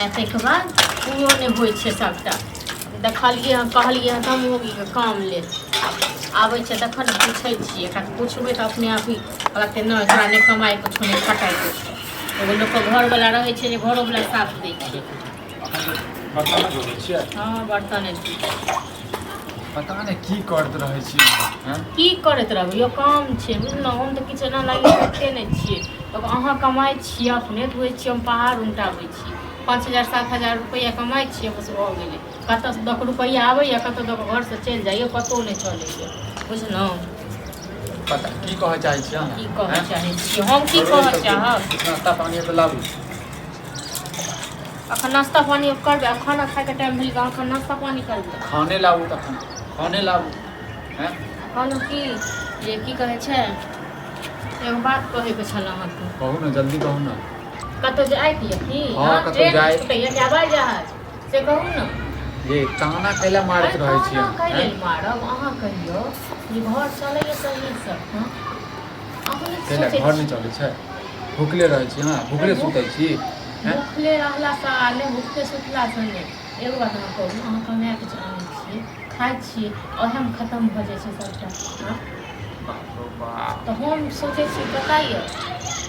ताहिके बाद ओहो नहि होइ छै सभटा। देखलियै हँ, कहलियै हँ तऽ हम मौगीके काम लेल आबै छै तखन ने पूछै छियै एकरा। पुछबै तऽ अपने आप ही कहतै, नहि, तोरा नहि कमाइके छौ, नहि खटाइके छौ। एगो लोकके घरवला रहै छै जे घरोवला साथ दै छै। बर्तन धोबै छियै? हँ, बर्तने धोइ छियै। पता नहि की करैत रहै छियै अहाँ। की करैत रहबै यौ, काम छै, बुझलहुँ? हम तऽ किछु एना लागि करिते नहि छियै। तब अहाँ कमाइ छियै, अपने धोइ छियै। हम पहाड़ उमटाबै छी, 5,000 7,000 रुपैआ कमाइ छियै, बस भऽ गेलै। कतऽसँ दऽ कऽ रुपैआ आबैए, कतऽ दऽ कऽ घरसँ चलि जाइए, पतो नहि चलैए, बुझलहुँ? पता की कहऽ चाहै छियै अहाँ? की कहऽ चाहै छियै हम? की कहऽ चाहब? नाश्ता पानी तऽ लाबू। अखन नाश्ता पानी करबै? आब खाना खाइके टाइम भेल तऽ अखन नाश्ता पानी करबै? खाने लाबू, तखन खाने लाबू, हैं? कहलहुँ की जे की कहै छै, एगो बात कहैके छल अहाँके। कहू ने, जल्दी कहू ने। कतहु जाइके यऽ की? हँ, कतहु ट्रेन जाय- छूटैया कि हवाई जहाज, से कहू ने। ये ताना कैला मारैत रहै छी ताना अहाँ, कै हैं? लेल मारब? अहाँ कहियौ जे घर चलैया सहीसँ? हँ, अहाँ नहि कैला सोचै घर नहि छी? चलै छै? भुखले रहै छी अहाँ, भुखले सुतै छी, हैं? भुखले रहलासँ आ नहि भुखले सुतलासँ नहि। एगो बात अहाँ कहू, अहाँ कमाए कऽ आनै छियै, खाइ छियै, ओएहमे खतम भऽ जाइ छै सभटा। हँ। बाप रौ बाप। तऽ हम सोचै छी, पता यऽ,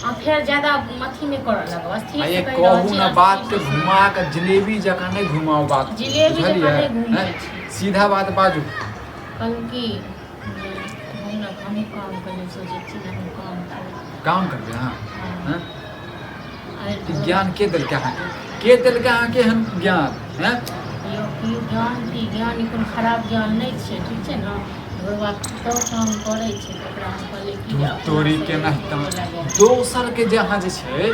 आ फेर ज्यादा अथी नहि करऽ लगब, स्थिर आ से ये कहि रहल कहू छी। ने, अस्थिर बात के से। घुमा के जिलेबी जकाँ नहि घुमाउ बात के, जिलेबी जकाँ बुझलियै? नहि घुमै हैं? छी। सीधा बात बाजू। कहलहुँ कि जे हम ने हमहूँ काम करबै, सोचै छी जे हमहूँ काम करबै। काम करबै अहाँ? हँ। हैं? आइ ई ज्ञान के देलकै अहाँके? के देलकै अहाँके एहन ज्ञान, हैं? यौ, की ज्ञान, की ज्ञान? ई कोनो खराब ज्ञान नहि छै, ठीक छै ने? घरवा पुतहु काम करै छै तऽ ओकरा हम कहलियै कि जे अपना तोरी से के नहि नहि लगै। दोसर के जे अहाँ जे छै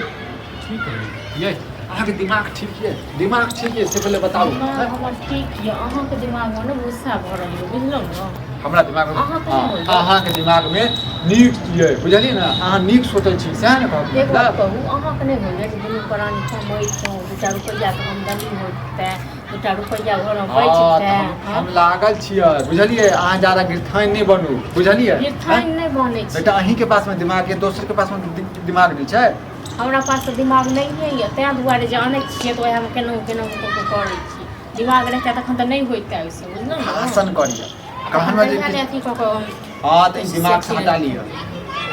ठीक है ये? अहाँके दिमाग ठीक ये? दिमाग ठीक ये से पहिले बताउ। दिमाग हैं? हमर ठीक यऽ। अहाँके दिमागमे ने गुस्सा भरल यऽ, बुझलहुँ ने? हमरा दिमाग अहाँके हँ, नहि होइए? अहाँके दिमागमे नीक ये, बुझलियै ने? अहाँ नीक सोचै छी, सएह ने कहब? एक बात कहू, अहाँके नहि होइए जे दुनू प्राणी कमैतहुँ, दूटा रुपैआके आमदनी होइतै, दूटा रुपैआ घरमे हँ, तऽ बचितै? हम लागल छियै, बुझलियै? अहाँ जादा गिरथाइन नहि बनू, बुझलियै? गिरथाइन नहि बनै छी। बेटा, अहीँके पासमे दिमाग यऽ, दोसरके पासमे दिमाग नहि छै? हमरा पास तऽ दिमाग नहिए यऽ, ताहि दुआरे जे आनै छियै तऽ ओएहमे केनाहु केनाहु कऽ कऽ करै छी। दिमाग रहितै तखन तऽ नहि होइतै ओहिसँ, बुझलहुँ ने? भाषण करियै कहलहुँ जे तहिया ने अथी कऽ कऽ। हँ, तऽ ई दिमागसँ हटा लिअ,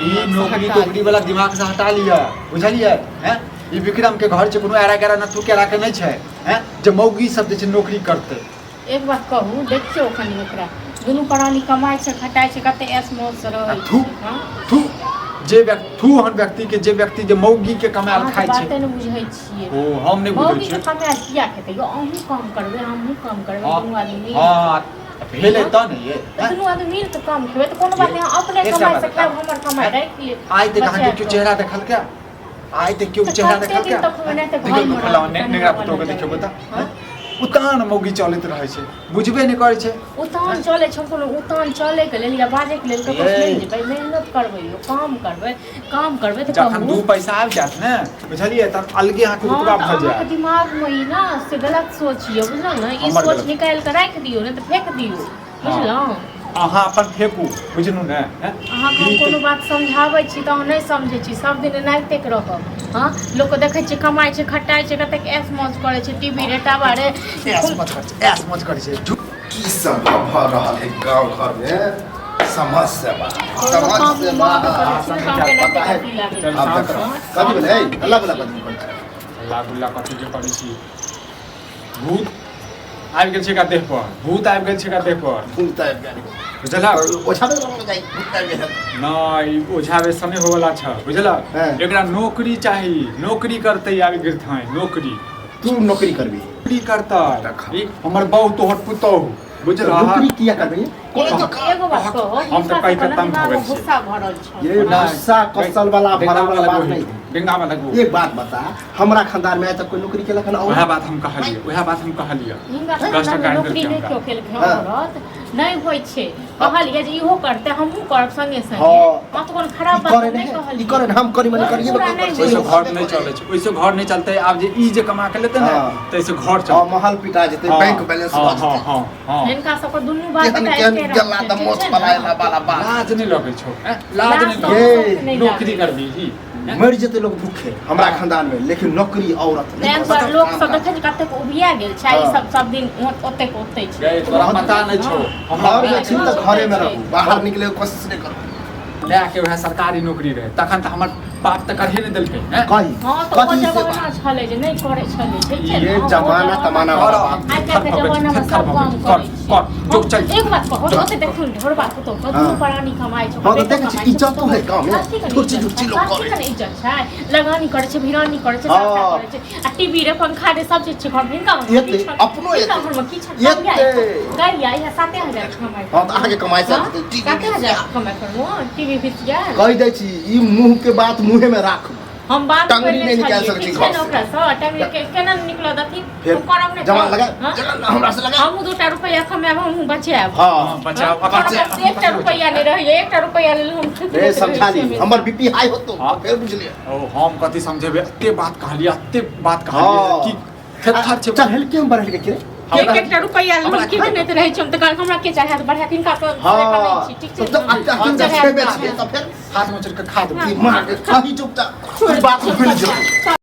ई नौकरी हटा तोकरी वाला दिमागसँ हटा लिअ, बुझलियै? हैं, ई विक्रम के घर छै, कोनो एरा गैरा नथु केरा के नहि छै, हैं, जे मौगी सब जे छै नौकरी करतै। एक बात कहू, देखियौ कनि ओकरा, दुनू प्राणी कमाइ छै, खटाइ छै, कते ऐश मौजसँ रहै थू छै। हँ। थू, जे व्यक्ति थू ओहन व्यक्ति के जे व्यक्ति जे मौगी के कमायल अहाँ तऽ खाइ छै। बाते नहि बुझै छियै। ओ हम नहि बुझै मौगीके छियै। कमायल किया खेतै यौ? अहूँ काम करबै, हमहूँ काम करबै, हँ। दुनू आदमी मिल हँ, भेलै तऽ ने ये। तऽ दुनू आदमी मिल कऽ काम खेबै तऽ कोनो बात नहि। अहाँ अपने एकटा कमाइ बात से खायब, बताउ। हमर कमाइ राखि लेब। आइ तक अहाँके बचा केओ कऽ। चेहरा देखलकै? आइ तक केओ तऽ चेहरा कते देखलकै? दिन तक हम एनाहिते देखियौ घरमे तऽ फलाना रहबै, नेगरा कनिया पुतोहके बनल देखियौ रहबै। तऽ हँ? उतान मौगी चलैत रहै छै, बुझबे नहि करै छै। उतान चलै छै? हम कोनो उतान चलैके लेल या बाजैके लेल ककरो ये। नहि जेबै। मेहनत करबै यौ, काम करबै, काम करबै तऽ जखन कहू। दू पैसा आबि जायत ने, बुझलियै, तब अलगे अहाँके हँ, रुतबा तऽ भऽ अहाँके जायत। दिमागमे ई ने से गलत सोच यऽ, बुझलहुँ ने? ई हमर सोच गलत। निकालि कऽ राखि दियौ, नहि तऽ फेक दियौ, बुझलहुँ? अहाँ अपन फेकू, बुझलहुँ ने? हैं? अहाँके हम कोनो बात समझाबै छी तऽ अहाँ नहि समझै छी। सब दिन एनाहिते रहब। हँ, लोकके देखै छियै कमाइ छै, खटाइ छै, कतेक ऐश मौज करै छै, टीवी रे टावर रे। ऐश मौज करै छै, ऐश मौज करै छै। की सब भऽ रहल है गांव घर में, समझ से बाहर, समझ काम से दिमाग बाहर। करै छी ने, तऽ अहाँके एनाहिते पता है अथी लागै अब छै। देखो कथी भेलै? हल्ला गुल्ला कथी करै छै? हल्ला गुल्ला कथी के करै छी? भूत आबि गेल छै एकरा देह पर, भूत आबि गेल छै एकरा देह पर। भूत आबि गेल? बुझलक? ओझा नहि जाइ, भूत आबि गेल। नहि, ई ओझा बेसन नहि होवला छ, बुझलक? हँ। एकरा नौकरी चाही, नौकरी करतै आबि गिरथाइ नौकरी। तू नौकरी करबी? नौकरी करतै। देखा। ई हमर बहु तोहर पुतोहु, बुझलक? नौकरी किया करबी? कोनो तो एगो बात कहो, हम तऽ कहि कऽ तंग भऽ गेल छी। गुस्सा भरल छौ। ये गुस्सा कसल वाला भरल वाला बात नहीं। डेंगा में लगबो। एक बात बता, हमरा खानदान में आइ तक कोई नौकरी केलक हन? वएह और बात हम कहलियै, वएह बात हम कहलियै। हिनका 10 खानदानमे टका आनि नौकरी देलकै नहि हमरा। केओ केलकै। हँ। औरत नहि होइ छै। कहलियै जे इहो करतै, हमहूँ करब संगे संगे। हँ। हँ, तऽ कोनो खराब ई बात करे नहि नहि ई कहलियै। करे हम करी मने करिए। पूरा नहि ओहिसँ होइ घर नहि चलै छै, ओहिसँ घर नहि चलतै। आब जे ई जे कमा के लेतै ने हँ। ताहिसँ घर हँ चलतै। महल पिटा जेतै। हँ, बैंक बैलेंस हँ भऽ हँ जेतै। हँ हँ। हिनका सबके दुनू बात केहन बेटा केहन एके रंग गेला छै, तऽ ठीक मोछ छै पलायला ने? वाला बात। लाज नहि लगै छौ, ऐं? लाज लाज नहि तऽ लगै ये अहाँ सबके नहि नौकरी लागै। करबी ही? मरि जेतै लोग भूखे हमरा खानदान में, लेकिन नौकरी औरत नहि तैं कऽ दुआरे सकत लोक काम सब काज। देखै छै कतेक उबिया गेल छै, ई हाँ। सब सब दिन ओतेक ओते छै। गै, तोरा पता नहि छौ हमरा। घर में छी तऽ घरे में रहू, बाहर निकले के कोशिश नहि करू। मायके वएह सरकारी नौकरी रहै तखन तऽ हमर बाप तऽ करहे नहि देलकै हैं? कही हँ तऽ ओ कथी से जमाना छलै जे नहि करै छलै, ठीक छै ये ने? ओ जमाना तमाना वाला बात। आइ काल्हिके जमानामे सब काम करै छै। कर, जो चल। एक बात कहू, ओते देखू ने ढोरबा पुतोह के दुनू प्राणी कमाइ छै, हाँ, तऽ बेटो देखै छी, कमाइ छै, इज्जतो है गाँवमे। कथी के ने थुरची इज्जत थुरची छै? लोक कथी करै के ने इज्जत छै? लगानी करै छै, भिरानी करै छै, हाँ। सबटा करै छै, आ टीवी रे पंखा रे सब चीज छै घरमे। हिनका घरमे की एतै, छनि? अपनो हिनका एतै। घरमे की छनि? एतै। गाड़िया इएह 7000 कमाइ। हँ तऽ अहाँके कमाइ से हाँ? टीवी 7000 कमाइ करलहुँ, टीवी भिसिया कहि दै छी, ई मुँह के बात मुँहे में राख। हम बात टंगरी करने नहि निकालि छलियै, सकै छी ठीक छै ने घरसँ। ओकरासँ टंगरी के केना निकलऽ देथिन? फेर हम करब नहि जमा तऽ, लगा हाँ? जमा हमरा से लगा। हमहूँ 2टा रुपैआ कमायब, हमहूँ बचायब। हाँ बचाओ। हाँ? हमरा पास 1टा रुपैआ नहि रहैए, 1टा रुपैआ लेल हम ठुकि रे दैत रहै समझा छियै ली हमेशा। हमर बीपी हाई होतो। हाँ। फेर बुझलिए। ओ हम कथी समझेबै, एते बात कहलियै, एते बात कहलियै। हाँ। की थेथर छै? चढ़ेल के बढ़ेल के रे? एक एकटा रुपैआ लेल हम की देने रहै छी हम तऽ कहलक हमरा के चढ़ायत बढ़ायत, हिनका पर हाँ नहि छी, ठीक छै तो ने? अखन चढ़ायत छेबे बढ़ायत। छियै तऽ फेर हाथ में चढ़ के खा देबै। माँ के कही चुपचाप बात भूलि जो।